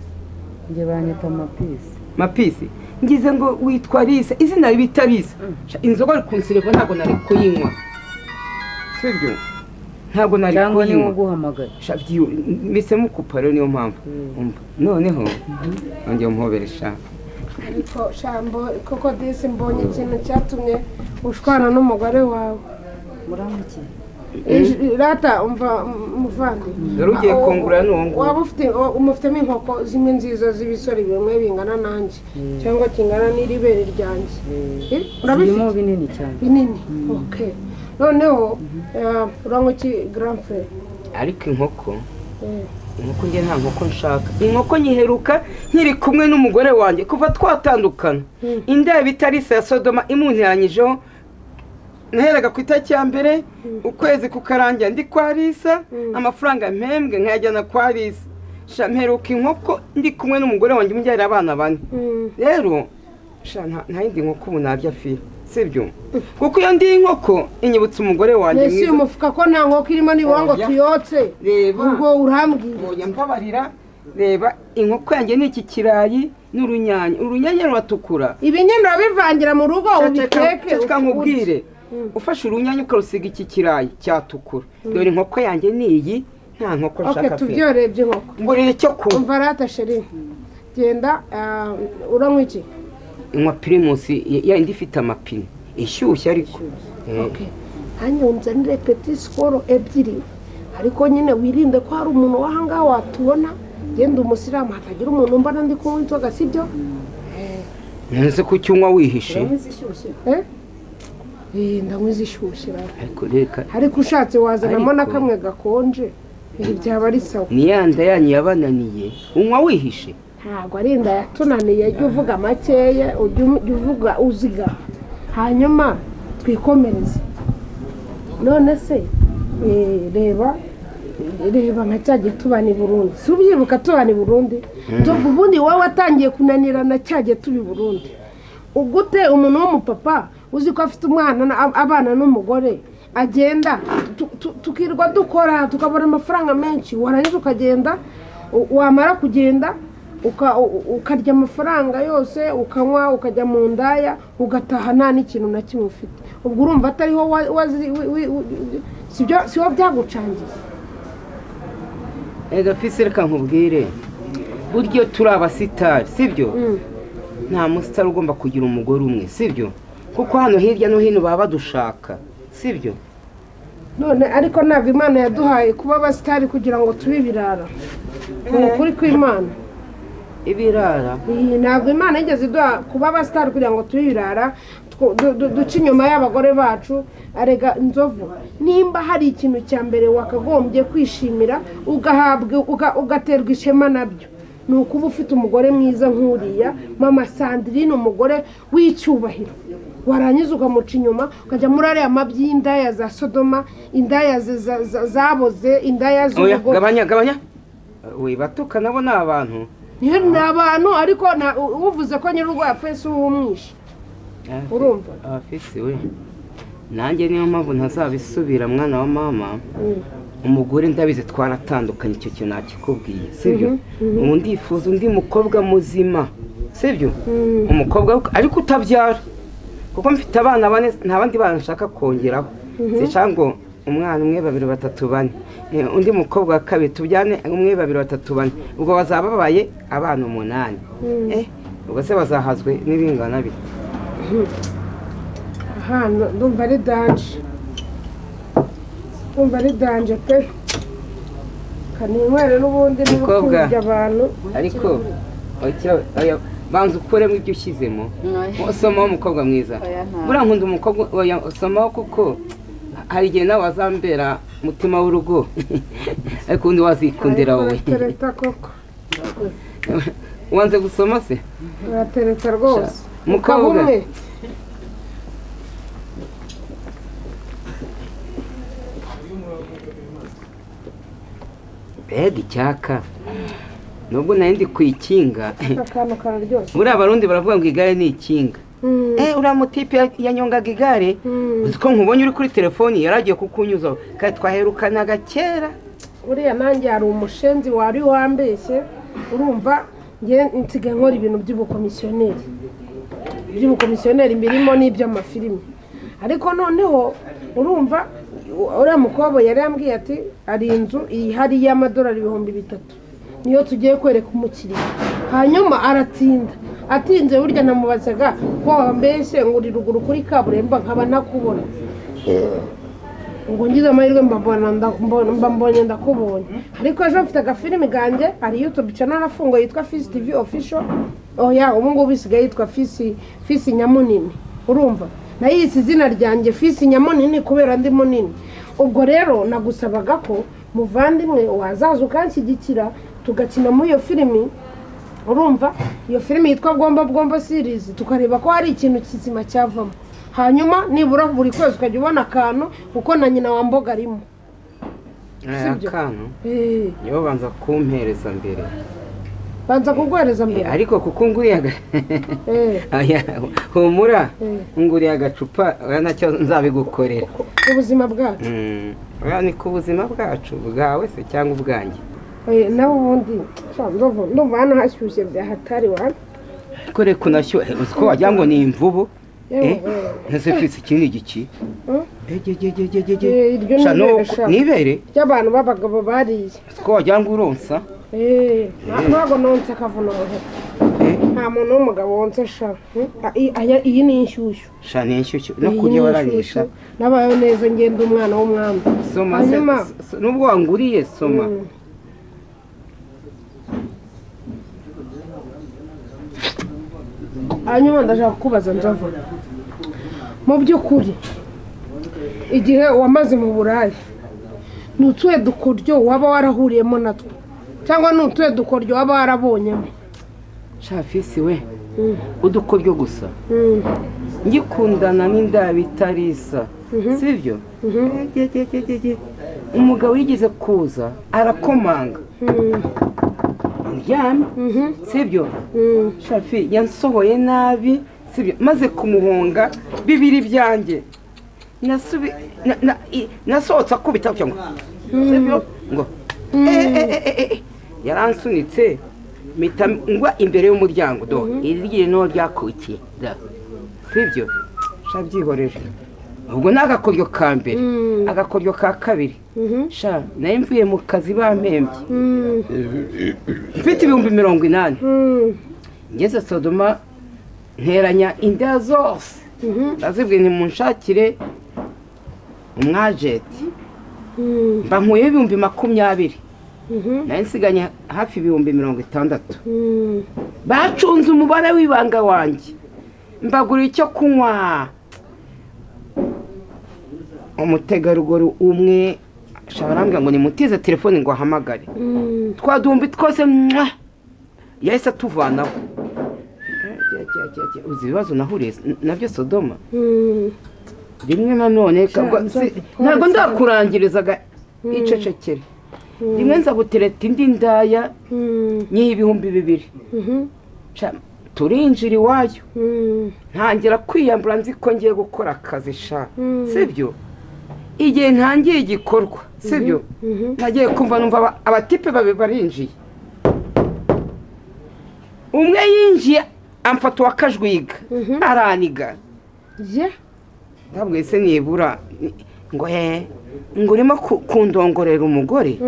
Speaker 3: Njye banyita Mapisi.
Speaker 2: Mapisi? Ngize ngo witwa Lisa, izina bita Lisa. Sha, inzoga ari kunsireva, ntabwo nari kuyinywa, sibyo? Ntabwo nari
Speaker 3: Cyangwa niwe
Speaker 2: kuyinywa.
Speaker 3: uguhamagaye?
Speaker 2: Sha, mise mukupa rero, niyo mpamvu. Umva noneho nongeye umuhobere sha.
Speaker 1: Ariko shambo koko disi, mbonye ikintu cyatumye ushwana n'umugore wawe.
Speaker 3: Muramukiye.
Speaker 1: Rata umva muvandi.
Speaker 2: Dore ugiye kungura n'uwo nguwo.
Speaker 1: Waba ufite, umufitemo inkoko zimwe nziza z'ibisore bimwe bingana nanjye cyangwa kingana n'iribere ryanjye? Urabifite?
Speaker 3: Zirimo binini cyane.
Speaker 1: Binini, okay. Noneho uranywa iki, grand frère?
Speaker 2: Ariko inkoko, inkoko njye nta nkoko nshaka. Inkoko nyiheruka nkiri kumwe n'umugore wanjye. Kuva twatandukana, indaya bita Lisa ya Sodoma imunteranyijeho, naheraga ku itariki ya mbere ukwezi kukarangira ndi kwa Lisa, amafaranga mpembwe nkayajyana kwa Lisa. Sha, mperuka inkoko ndi kumwe n'umugore wanjye umubyarira abana bane. Rero sha, nta yindi nkoko ubu narya fi, sibyo? Kuko iyo ndi inkoko inyibutsa umugore wanjye
Speaker 1: Ese uyu
Speaker 2: mwiza.
Speaker 1: mufuka ko nta nkoko irimo, nibura ngo
Speaker 2: Oya.
Speaker 1: tuyotse?
Speaker 2: Reba.
Speaker 1: Ubwo urambwira.
Speaker 2: Oya, mbabarira, reba inkoko yanjye ni iki kirayi n'urunyanya, urunyanya ruratukura.
Speaker 1: Ibi nyine urabivangira mu rugo
Speaker 2: Ceceka.
Speaker 1: ubiteke.
Speaker 2: Ceceka nkubwire, ufashe urunyanya ukarusiga iki kirayi cyatukura. Dore inkoko yanjye ni iyi, nta nkoko
Speaker 1: Ok.
Speaker 2: nshaka pe.
Speaker 1: Tubyorebye inkoko.
Speaker 2: Ngurira icyo kunywa.
Speaker 1: Umva rata chérie, genda, uranywa iki?
Speaker 2: Inywa Primus ya indi ifite amapine ishyushye ariko.
Speaker 1: Ok, nanjye unzanire petit Skol ebyiri, ariko nyine wirinde ko hari umuntu w'ahangaha watubona. Genda umusilamu hatagira umuntu mbona ndi kunywa inzoga, sibyo?
Speaker 2: Nese kuki unywa wihishe?
Speaker 3: Uranywa izishyushye?
Speaker 1: Eh, ndanywa izishyushye rero.
Speaker 2: Ariko reka.
Speaker 1: Ariko ushatse wazanamo na
Speaker 2: Ariko-
Speaker 1: kamwe gakonje, ibi byaba ari sawa.
Speaker 2: Ni ya nda yanyu yabananiye, unywa wihishe.
Speaker 1: Ntabwo ari inda yatunaniye, jya uvuga makeya, ujye uvuga uziga, hanyuma twikomereze. None se reba reba nka cya gihe tubana i Burundi, si ubyibuka tubana i Burundi? Tuva ubundi wowe watangiye kunanirana cya gihe tuba i Burundi. Ugute umuntu w'umupapa uzi ko afite umwana abana n'umugore agenda, tukirwa dukora tukabona amafaranga menshi, warangiza ukagenda, wamara kugenda ukarya amafaranga yose, ukanywa, ukajya mu ndaya, ugataha nta n'ikintu na kimwe ufite. Ubwo urumva atariho sibyo, siho byagucangiye?
Speaker 2: Ega Fisi, reka nkubwire, buryo turi abasitari, sibyo? Nta musitari ugomba kugira umugore umwe, sibyo? Kuko hano hirya no hino baba badushaka, sibyo?
Speaker 1: None ariko ntabwo Imana yaduhaye kuba abasitari kugira ngo tube ibirara, ni ukuri kw'Imana.
Speaker 2: Ibirara?
Speaker 1: Iyi ntabwo Imana yigeze iduha kuba abasitari kugira ngo tube ibirara, duce inyuma y'abagore bacu. Arega Nzovu, nimba hari ikintu cya mbere wakagombye kwishimira, ugahabwa ugaterwa ishema nabyo, ni ukuba ufite umugore mwiza nk'uriya mama Sandrine, umugore w'icyubahiro, warangiza ukamuca inyuma ukajya muri ariya mabyi y'indaya za Sodoma, indaya zaboze, indaya
Speaker 2: Oya.
Speaker 1: z'urugo.
Speaker 2: Gabanya, gabanya, we batuka, nabo ni abantu.
Speaker 1: Niyo, ni abantu, ariko uvuze ko nyir'urugo yapfuye si uwumwishe. Urumva?
Speaker 2: Fisi we, nanjye niyo mpamvu ntazabisubira, mwana wa mama. Umugore ndabizi twaratandukanye, icyo kintu nakikubwiye, sibyo? Ubu ndifuza undi mukobwa muzima, sibyo? Umukobwa ariko utabyara, kuko mfite abana bane, nta bandi bana nshaka kongeraho. Sinshaka ngo umwana umwe, babiri, batatu, bane. Undi mukobwa wa kabiri tubyane umwe, babiri, batatu, bane, ubwo bazaba babaye abana umunani. Ubwo se bazahazwe n'ibingana bite?
Speaker 1: Aha ndumva ari danger, ndumva ari danger pe. Kaninywere n'ubundi
Speaker 2: Mukobwa.
Speaker 1: n'urukundo abantu.
Speaker 2: Ariko oya, banza ukuremo ibyo ushyizemo. Usomaho, umukobwa mwiza.
Speaker 3: Oya, nta.
Speaker 2: Buriya nkunda umukobwa, oya, usomaho, kuko hari igihe nawe wazambera mutima w'urugo, ariko undi wazikundira wowe.
Speaker 1: Uratereta koko.
Speaker 2: Wanze gusoma se?
Speaker 1: Uratereta rwose.
Speaker 2: Mukobwa.
Speaker 1: Ukaba umwe.
Speaker 2: Mbega icyaka, nubwo nari ndi kuyikinga.
Speaker 1: Akantu kararyoshye.
Speaker 2: Buriya Abarundi baravuga ngo igare ni ikinga. Uriya mutipe yanyongaga igare. Uzi ko nkubonye uri kuri telefoni, yari agiye kukunyuzaho, kandi twaherukanaga kera.
Speaker 1: Buriya nanjye hari umushenzi wari wambeshye. Urumva njye nsigaye nkora ibintu by'ubukomisiyoneri, imirimo n'iby'amafilimi. Ariko noneho urumva uriya mukobwa yari yambwiye ati hari inzu ihari y'amadolari 3000, niyo tugiye kwereka umukiriya. Hanyuma aratinda, atinze burya namubazaga ko wambeshye ngo uri ruguru kuri kaburimbo nkaba ntakubona, ngo ngize amahirwe mba mbonye ndakubonye. Ariko ejo mfite agafilimi kanjye, hari YouTube channel afunguye yitwa Fisi TV Official. Oya, ubu ngubu isigaye yitwa Fisi Nyamunini. Urumva nayise izina ryanjye Fisi Nyamunini kubera ndi munini. Ubwo rero nagusabaga ko muvandimwe wazaza ukanshyigikira tugakina muri iyo filimi. Urumva iyo filimi yitwa Bwombo Bwombo series, tukareba ko hari ikintu kizima cyavamo, hanyuma nibura buri kwezi ukajya ubona akantu, kuko na nyina wa Mboga arimo. Sibyo?
Speaker 2: Akantu nibo banza kumpereza mbere.
Speaker 1: Banza kuguhereza mbere?
Speaker 2: Ariko kuko nguriye Aya, humura. Nguriye agacupa, oya, nacyo nzabigukorera.
Speaker 1: Ubuzima bwacu.
Speaker 2: Oya, ni ku buzima bwacu, bwawe se cyangwa ubwanjye?
Speaker 1: Nawe ubundi sha, ndumva hano hashyushye bya hatari wa.
Speaker 2: Ariko reka unashyuhe, uzi ko wagira ngo ni imvubu?
Speaker 1: Yewe.
Speaker 2: Ntese Fisi, iki ni igiki? Egegegegege.
Speaker 1: Iryo ni
Speaker 2: Sha,
Speaker 1: ibere sha.
Speaker 2: Nibere
Speaker 1: Ry'abantu b'abagabo bariye.
Speaker 2: Uzi ko wagira ngo uronsa?
Speaker 1: Ntabwo nonse akavuna umuheto. Nta muntu w'umugabo wonse sha. Iyi ni inshyushyu.
Speaker 2: Sha, ni inshyushyu no
Speaker 1: Iyi
Speaker 2: kurya
Speaker 1: ni
Speaker 2: wararisha.
Speaker 1: inshyushyu. Nabayeho neza, ngenda umwana w'umwami.
Speaker 2: Soma se.
Speaker 1: Hanyuma
Speaker 2: Nubwo wanguriye, soma.
Speaker 1: Hanyuma ndashaka kukubaza Nzovu, mu by'ukuri igihe wamaze mu buraya ni utuhe dukoryo waba warahuriyemo natwo, cyangwa ni utuhe dukoryo waba warabonyemo?
Speaker 2: Sha Fisi we, udukoryo gusa, ngikundana n'inda bitarisa, sibyo? Umugabo yigeze kuza arakomanga ndyamye, sibyo? Shafi, yansohoye nabi, sibyo? Maze kumuhonga bibiri byanjye, nasohotse akubita gutya ngo, sibyo, ngo yaransunitse mpita ngwa imbere y'umuryango. Do iri no ryakukiye da, sibyo? Sha byihorere, ubwo ni agakoryo ka mbere. Agakoryo ka kabiri, sha nari mvuye mu kazi bampembye mfite 80,000. Ngeze Sodoma nteranya inda zose, ndazibwiye ntimunshakire umwajenti, mba nkuyeho 20,000, nari nsiganye hafi 60,000. Bacunze umubare w'ibanga wanjye, mbagura icyo kunywa. Umutegarugori umwe arambwira ngo nimutize telefone ngo ahamagare, twa duhumbi twose mwa yahise atuvanaho. Uzi ibibazo nahuriye nabyo Sodoma? Rimwe nanone ntabwo ndakurangirizaga, icecekere. Rimwe nza gutereta indi ndaya, nyiha 2000, turinjira iwayo, ntangira kwiyambura nzi ko ngiye gukora akazi, sha sibyo? Igihe ntangiye igikorwa, sibyo, nagiye kumva numva abatipe babiri barinjiye. Umwe yinjiye amfata uwa kajwiga araniga. Ntabwo ese nibura ngo he ngo urimo kundongorera umugore,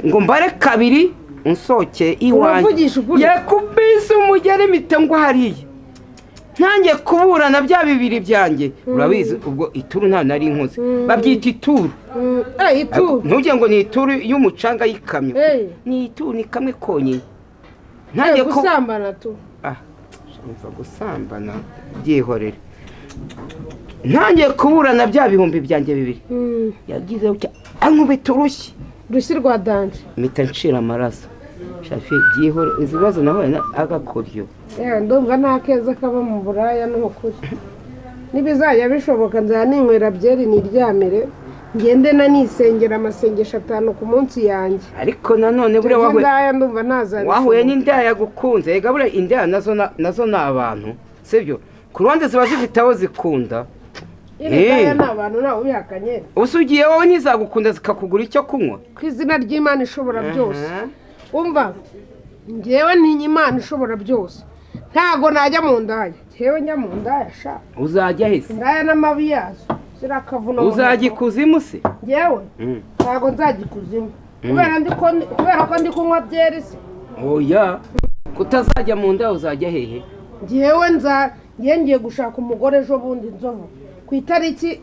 Speaker 2: ngo mbare kabiri unsoke iwanjye. Yakubise umugeri mite ngo hariya ntangiye kuburana bya bibiri byanjye. Urabizi ubwo ituru nta nari nkoze, babyita ituru. Ntujye ngo ni ituru y'umucanga y'ikamyo, ni ituru ni kamwe konyine.
Speaker 1: Ntangiye gusambana tu.
Speaker 2: Gusambana byihorere. Ntangiye kuburana bya bihumbi byanjye bibiri, yagize ankubita urushyi
Speaker 1: urushyi rwa danje,
Speaker 2: mpita ncira amaraso. Shafi byihore, izi bibazo nahuye agakoryo.
Speaker 1: Ndumva nta keza kaba mu buraya ni ukuri. Nibizajya bishoboka nzajya ninywera byeri niryamire, ngende nanisengera amasengesho 5 ku munsi yanjye.
Speaker 2: Ariko nanone buriya wahuye n'indaya yagukunze. Ega buriya indaya nazo ni abantu, sibyo? Ku ruhande ziba zifite aho zikunda.
Speaker 1: Indaya ni abantu, ntawe ubihakanye.
Speaker 2: Usugiye wowe ntizagukunda zikakugura icyo kunywa.
Speaker 1: Ku izina ry'Imana ishobora byose, umva ngewe ntinya Imana ishobora byose, ntago najya mu ndaya. Ngewe njya mu ndaya sha.
Speaker 2: Uzajya hese?
Speaker 1: Indaya n'amabi yazo zirakavuna.
Speaker 2: Uzajya ikuzimu se?
Speaker 1: Ngewe ntago nzajya ikuzimu kubera ko ndi kunywa byeri se.
Speaker 2: Oya, kutazajya mu ndaya uzajya hehe?
Speaker 1: Ngewe ngiye gushaka umugore ejo bundi Nzovu, ku itariki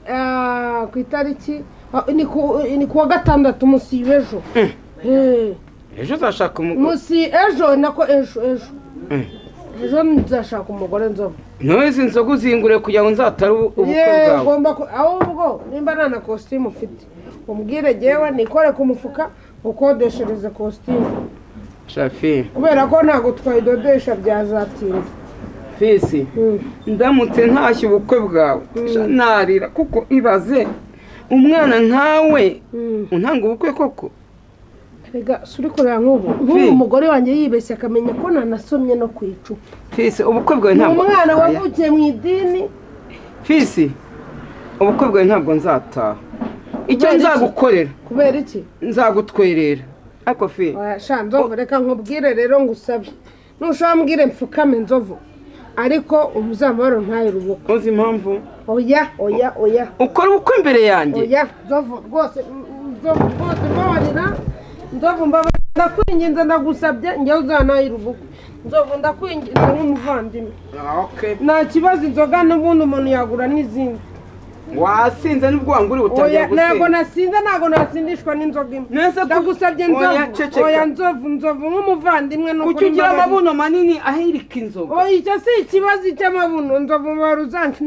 Speaker 1: ni kuwa gatandatu umunsi w'ejo.
Speaker 2: Ejo uzashaka umugore?
Speaker 1: Munsi ejo nako ejo ejo nzashaka umugore Nzovu.
Speaker 2: Ntuzi inzoga uzingure kugira ngo nzatare ubukwe bwawe.
Speaker 1: Ngomba ahubwo nimba nta na kositimu ufite umbwire, ngewe nikore ku mufuka ukodeshereze kositimu.
Speaker 2: Shafi,
Speaker 1: kubera ko ntabwo twayidodesha byazatinda.
Speaker 2: Fisi, ndamutse ntashye ubukwe bwawe narira, kuko ibaze umwana nkawe untanga ubukwe koko.
Speaker 1: Rega suri kureba nk'ubu umugore wanjye yibeshye akamenya ko nanasomye no ku icupa.
Speaker 2: Fisi, ubukwe bwawe ntabwo
Speaker 1: umwana wavukiye mu idini.
Speaker 2: Fisi, ubukwe bwawe ntabwo nzataha. Icyo nzagukorera
Speaker 1: kubera iki?
Speaker 2: Nzagutwerera. Ariko fi
Speaker 1: sha Nzovu, reka nkubwire rero ngusabe, nushaka mbwire mfukame Nzovu, ariko umuzamaro ntayo ubukwe.
Speaker 2: Uzi impamvu?
Speaker 1: Oya oya oya,
Speaker 2: ukora ubukwe imbere yanjye.
Speaker 1: Oya Nzovu rwose, Nzovu rwose mbabarira, Nzovu mbabarira, ndakwinginze ndagusabye, njyewe uzantahira ubukwe. Nzovu ndakwinginze nk'umuvandimwe. Nta kibazo, inzoga n'ubundi umuntu yagura n'izindi.
Speaker 2: Wasinze n'ubwo wanguriye utangira
Speaker 1: Oya, ntabwo
Speaker 2: gusinda.
Speaker 1: nasinze, ntabwo nasindishwa n'inzoga imwe.
Speaker 2: Nese
Speaker 1: Ndagusabye
Speaker 2: Oya,
Speaker 1: nzovu.
Speaker 2: ceceka.
Speaker 1: Oya nzovu, nzovu nk'umuvandimwe ni
Speaker 2: Kuki
Speaker 1: ukuri
Speaker 2: ugira
Speaker 1: mbabarira.
Speaker 2: amabuno manini ahirika inzoga?
Speaker 1: Oya, icyo si ikibazo cy'amabuno. Nzovu, mbabarira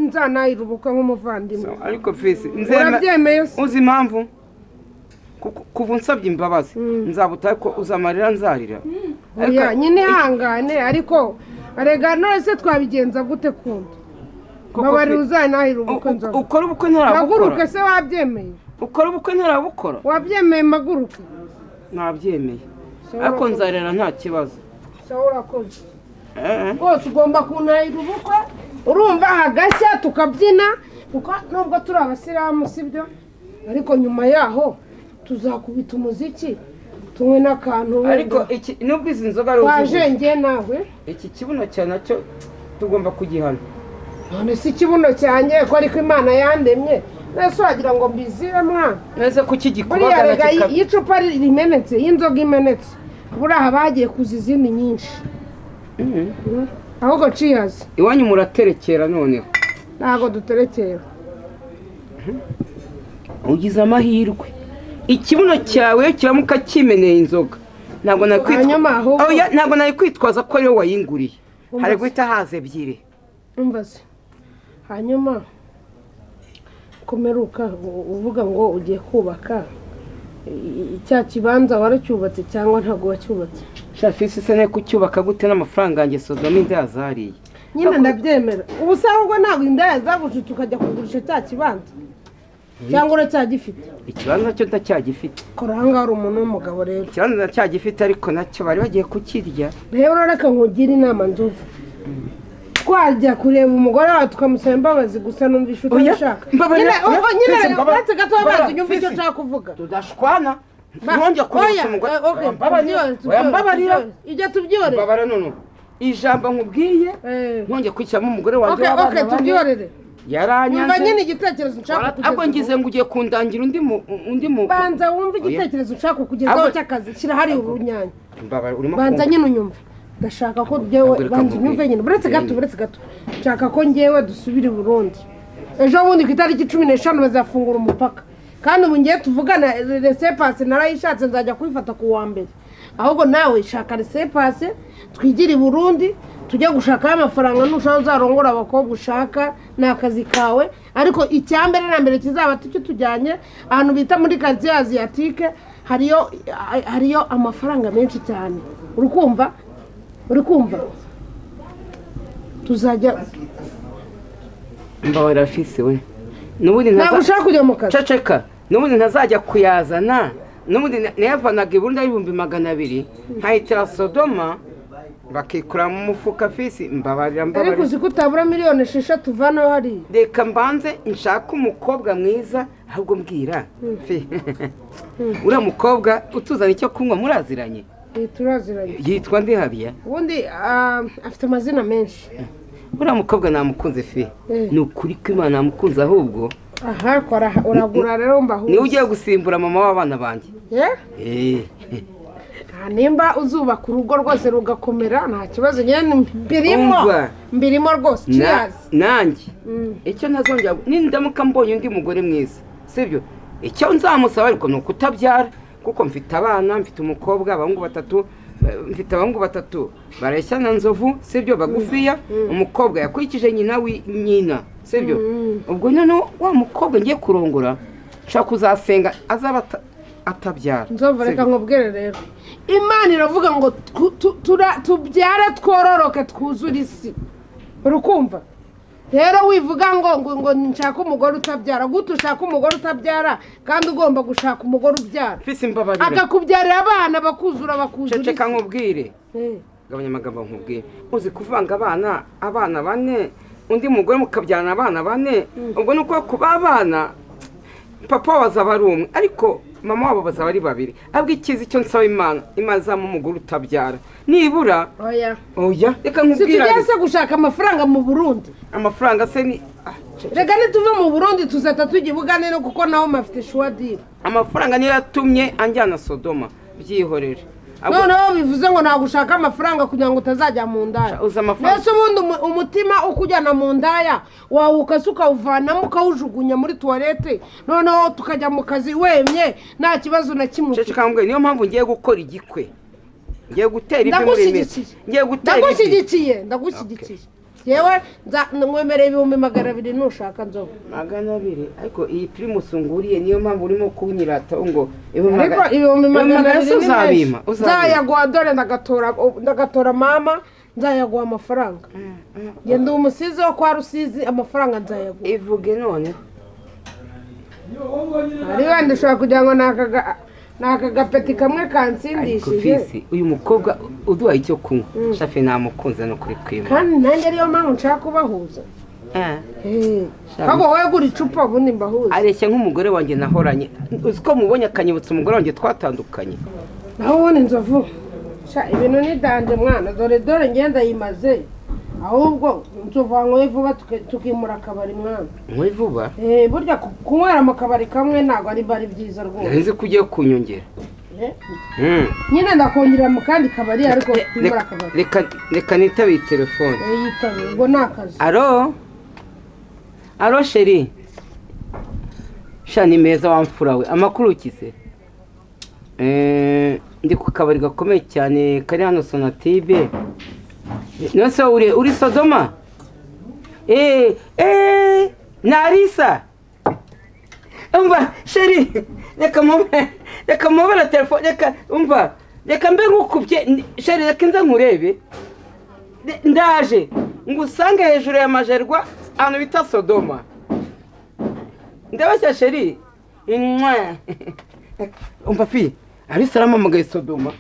Speaker 1: uzanahira ubukwe nk'umuvandimwe.
Speaker 2: So, ariko fisi nzema
Speaker 1: Urabyemeye se?
Speaker 2: Uzi impamvu? Kuko kuva unsabye imbabazi nzabuta, ariko uzamarira nzarira.
Speaker 1: Oya nyine ihangane, ariko rega none se twabigenza gute kundi?
Speaker 2: Koko
Speaker 1: Mbabarira uzanahira ubukwe nzovu.
Speaker 2: Ukora ubukwe
Speaker 1: Maguruke
Speaker 2: ntarabukora.
Speaker 1: se, wabyemeye?
Speaker 2: Ukora ubukwe ntarabukora.
Speaker 1: Wabyemeye maguruke?
Speaker 2: Nabyemeye.
Speaker 1: Sawa,
Speaker 2: Ariko
Speaker 1: urakoze.
Speaker 2: nzarira nta kibazo.
Speaker 1: Sawa, urakoze.
Speaker 2: Eh, eh.
Speaker 1: Rwose ugomba kuntahira ubukwe, urumva, hagashya tukabyina, kuko nubwo turi abasilamu sibyo, ariko nyuma yaho tuzakubita umuziki, tunywe n'akantu wenda.
Speaker 2: Ariko iki, nubwo izi nzoga ari uziguze,
Speaker 1: Wajengeye nawe.
Speaker 2: iki kibuno cyawe nacyo tugomba kugihana.
Speaker 1: None si ikibuno cyanjye ko ariko Imana yandemye? Nese wagira ngo mbizire mwana?
Speaker 2: Nese kuki
Speaker 1: Buriya
Speaker 2: gikubagana
Speaker 1: rega
Speaker 2: kikaba
Speaker 1: iyo icupa rimenetse, iyo inzoga imenetse, buriya haba hagiye kuza izindi nyinshi. Ahubwo ciyazi.
Speaker 2: Iwanyu muraterekera noneho?
Speaker 1: Ntabwo duterekera.
Speaker 2: Ugize amahirwe, ikibuno cyawe iyo kiramuka kimeneye inzoga, ntabwo nakwitwa
Speaker 1: Hanyuma ahubwo-
Speaker 2: Oya, ntabwo nari kwitwaza ko ariwe wayinguriye.
Speaker 1: Umva
Speaker 2: Hari
Speaker 1: se.
Speaker 2: guhita haza ebyiri.
Speaker 1: Umva se, hanyuma kumeruka uvuga ngo ugiye kubaka cya kibanza, waracyubatse cyangwa ntabwo wacyubatse?
Speaker 2: Shafisi se, kucyubaka gute n'amafaranga yanjye Sodoma inda yazariye?
Speaker 1: Nyine ndabyemera. Ubu se ahubwo ntabwo indaya zagushutse ukajya kugurisha cya kibanza, cyangwa uracyagifite?
Speaker 2: Ikibanza cyo ndacyagifite.
Speaker 1: Kora aha ngaha, uri umuntu w'umugabo rero.
Speaker 2: Ikibanza ndacyagifite, ariko nacyo bari bagiye kukirya.
Speaker 1: Rero reka nkugire inama nzovu, twajya kureba umugore wawe tukamusaba imbabazi, gusa numvisha
Speaker 2: Oya,
Speaker 1: utabishaka.
Speaker 2: mbabarira,
Speaker 1: Nyine,
Speaker 2: oya,
Speaker 1: oh, nyine
Speaker 2: Fisi, mbabarira,
Speaker 1: uretse gato
Speaker 2: mbabarira,
Speaker 1: wabanza unyumve icyo
Speaker 2: Fisi.
Speaker 1: nshaka kuvuga.
Speaker 2: Tudashwana, ntongeye kunyibutsa umugore.
Speaker 1: Oya, okay,
Speaker 2: Oya, mbabarira,
Speaker 1: tubyore,
Speaker 2: oya, mbabarira.
Speaker 1: tubyore. Ibyo tubyore.
Speaker 2: Mbabarira none ijambo nkubwiye, ntongeye kwishyiramo umugore wanjye
Speaker 1: Okay,
Speaker 2: w'abana
Speaker 1: okay,
Speaker 2: bane.
Speaker 1: Tubyorere. Nyumva
Speaker 2: Yaranyanze.
Speaker 1: nyine igitekerezo nshaka
Speaker 2: Ahubwo
Speaker 1: kukugezaho.
Speaker 2: ngize ngo ugiye kundangira undi mu
Speaker 1: Banza wumve igitekerezo nshaka kukugezaho
Speaker 2: Ahubwo-
Speaker 1: cy'akazi. Shyira hariya urunyanya.
Speaker 2: Mbabarira, urimo
Speaker 1: Banza
Speaker 2: kumva.
Speaker 1: nyine unyumve. Ndashaka ko njyewe
Speaker 2: Ahubwo reka
Speaker 1: banza
Speaker 2: nkubwire.
Speaker 1: unyumve nyine, buretse gato, buretse gato. Nshaka ko njyewe dusubira i Burundi ejo bundi ku itariki 15, bazafungura umupaka. Kandi ubu ngiye tuvugana laissez-passer narayishatse, nzajya kuyifata ku wa mbere. Ahubwo nawe shaka laissez-passer, twigire i Burundi, tujye gushakayo amafaranga. Nushaka uzarongora abakobwa ushaka, ni akazi kawe. Ariko icya mbere na mbere kizaba tucyo tujyanye ahantu bita muri quartier asiatique, hariyo amafaranga menshi cyane. Uri kumva? Uri kumva? Tuzajya
Speaker 2: Mbabarira fisi we, n'ubundi
Speaker 1: Ntabwo ushaka kujya mu kazi.
Speaker 2: Ceceka, n'ubundi ntazajya kuyazana. N'ubundi nayavanaga i Burundi ari 200,000, nkayitira Sodoma bakikura mu mufuka. Fisi, mbabarira.
Speaker 1: Ariko
Speaker 2: Mbabarira.
Speaker 1: uzi ko utabura miliyoni 6 uvanaho hariya?
Speaker 2: Reka mbanze nshake umukobwa mwiza. Ahubwo mbwira Fi, uriya mukobwa utuzana icyo kunywa muraziranye?
Speaker 1: Eh, turaziranye.
Speaker 2: Yitwa Ndihabiya?
Speaker 1: Ubundi afite amazina menshi.
Speaker 2: Uriya mukobwa namukunze fi.
Speaker 1: Eh.
Speaker 2: Ni ukuri ko Imana namukunze ahubwo.
Speaker 1: Aha kora, uragura rero mbahuze.
Speaker 2: Niwe ugiye gusimbura mama w'abana banjye.
Speaker 1: Eh?
Speaker 2: Eh.
Speaker 1: Ah, nimba uzubaka urugo rwose rugakomera, nta kibazo, nyine mbirimo.
Speaker 2: Umva.
Speaker 1: Mbirimo rwose. Cheers.
Speaker 2: Nanjye icyo ntazongera, nindamuka mbonye undi mugore mwiza, sibyo, icyo nzamusaba ariko ni ukutabyara, kuko mfite abana, mfite umukobwa, abahungu batatu, mfite abahungu batatu bareshya na nzovu, sibyo, bagufiya. Umukobwa yakurikije nyina nyina, sibyo. Ubwo noneho wa mukobwa ngiye kurongora, nshobora kuzasenga azaba atabyara.
Speaker 1: Nzovu, reka
Speaker 2: Sibyo?
Speaker 1: nkubwire rero, Imana iravuga ngo tubyare, twororoke, twuzure isi. Urukumva rero, wivuga ngo nshaka umugore utabyara. Gute ushaka umugore utabyara kandi ugomba gushaka umugore ubyara?
Speaker 2: Fisi, mbabarira.
Speaker 1: Akakubyarira abana bakuzura, bakuzura
Speaker 2: Ceceka
Speaker 1: isi.
Speaker 2: nkubwire.
Speaker 1: Eh.
Speaker 2: Gabanya amagambo nkubwire. Uzi kuvanga abana bane, undi mugore mukabyarana abana bane? Ubwo ni uko kuba abana papa wabo azaba ari umwe, ariko mama wabo bazaba ari babiri. Ahubwo icyiza, icyo nsaba Imana, Imana izampa umugore utabyara nibura.
Speaker 1: Oya.
Speaker 2: Oya, reka
Speaker 1: Si
Speaker 2: nkubwire.
Speaker 1: tugiye se gushaka amafaranga mu Burundi?
Speaker 2: Amafaranga se ni
Speaker 1: Reka nituve mu Burundi tuzahita tujya i Bugande, no kuko naho mafite shuwadiri.
Speaker 2: Amafaranga niyo yatumye anjyana Sodoma, byihorere.
Speaker 1: Noneho bivuze ngo ntabwo ushaka amafaranga kugira ngo utazajya mu ndaya. Mbese ubundi umutima ukujyana mu ndaya wawukase ukawuvanamo ukawujugunya muri tuwarete, noneho tukajya mu kazi wemye nta kibazo na kimwe ufite.
Speaker 2: Niyo mpamvu ngiye gukora igikwe, ngiye gutera ivi muri iyi minsi, ngiye gutera ivi.
Speaker 1: Ndagushyigikiye, ndagushyigikiye. Yewe nkwemereye 200,000 nushaka nzoga.
Speaker 2: 200? Ariko iyi pirimusi nguriye niyo mpamvu urimo kunyirataho ngo
Speaker 1: Ariko 200,000 ni menshi. Nzayaguha dore ndagatora mama, nzayaguha amafaranga. Ngenda umusizi wo kwa Rusizi, amafaranga nzayaguha.
Speaker 2: Ivuge none.
Speaker 1: Ari wenda ushobora kugira ngo ni aka gapeti kamwe kansindishije.
Speaker 2: Uyu mukobwa uduhaye icyo kunywa shafe namukunze no kuri kwima.
Speaker 1: Kandi nanjye ariyo mpamvu nshaka kubahuza. Ahubwo wowe gura icupa ubundi mbahuze.
Speaker 2: Areshya nk'umugore wanjye nahoranye, uzi ko mubonye akanyibutsa umugore wanjye twatandukanye.
Speaker 1: Naho ubundi Nzovu, ibintu ni danje mwana, dore dore ngenda yimaze. Ahubwo Nzovu wanyweye vuba tukimura akabari mwana.
Speaker 2: Nkwe vuba?
Speaker 1: Burya kunywera mu kabari kamwe ntabwo ari bari byiza rwose.
Speaker 2: Nzi ko ugiye kunyongera.
Speaker 1: Nyine ndakongera mu kandi kabari ariko kwimura akabari.
Speaker 2: Reka nitabe iyi telefone.
Speaker 1: Yitabe, ubwo ni akazi.
Speaker 2: Alo? Alo sheri. Sha ni meza wamfura we, amakuru ukize? Ndi ku kabari gakomeye cyane kari hano Sonatibe. Nose uri Sodoma? Narisa. Umva sheri, reka mubera telefone, reka umva, reka mbe nkukubye sheri, reka nza nkurebe. Ndaje ngusange hejuru ya Majerwa ahantu bita Sodoma. Ndabashya sheri. Umva fi, Arisa aramamagaye Sodoma.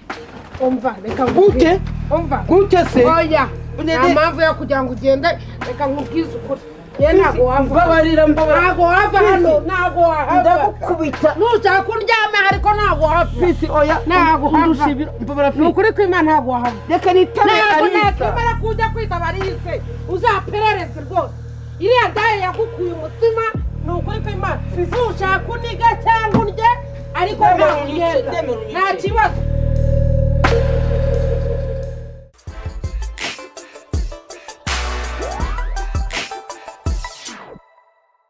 Speaker 1: Umva reka ngute. Umva.
Speaker 2: Gute se?
Speaker 1: Oya. Nta mpamvu yo kugira ngo ugende, reka nkubwize ukuri. Ye ntabwo wava.
Speaker 2: Mbabarira, mbabarira.
Speaker 1: Ntabwo wava hano, ntabwo wahava.
Speaker 2: Ndagukubita.
Speaker 1: Nushaka undyame ariko ntabwo wahava.
Speaker 2: Fisi oya.
Speaker 1: Ntabwo wahava.
Speaker 2: Mbabarira fi.
Speaker 1: Ni ukuri kw'Imana ntabwo wahava.
Speaker 2: Reka nitabe Arisa.
Speaker 1: Ntabwo nakimara kujya kwitaba Arise, uzaperereze rwose. Iriya ndaya yagukuye umutima, ni ukuri kw'Imana. Nushaka uniga cyangwa undye, ariko ntabwo ugenda. Nta kibazo.